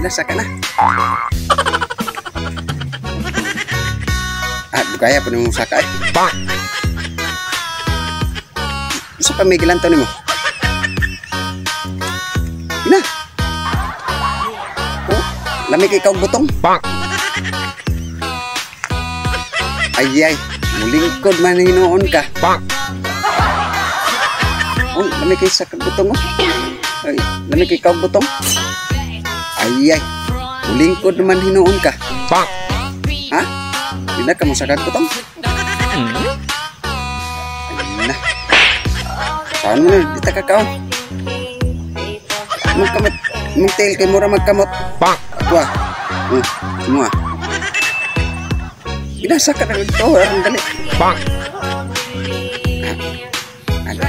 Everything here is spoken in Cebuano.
Nasa ka na. Ah, bukaya po nimo saka eh. Isa pa may gilantaw nimo. Ina. Oh, lami kay kaog butong. Ay ay, mulingkod man hinuon ka. Oh, lami kay sa butong oh. Ay, lami kay kaog butong. Ay ay, mulingkod naman hinuon ka. Ha? Di na ka mo sa butong? Ay na. Saan mo na, di ta kakaon. Mong kamot, mong tail kay mura magkamot. Kuha. Semua. Ginasa ka na ito, aron dali. Ah, ano?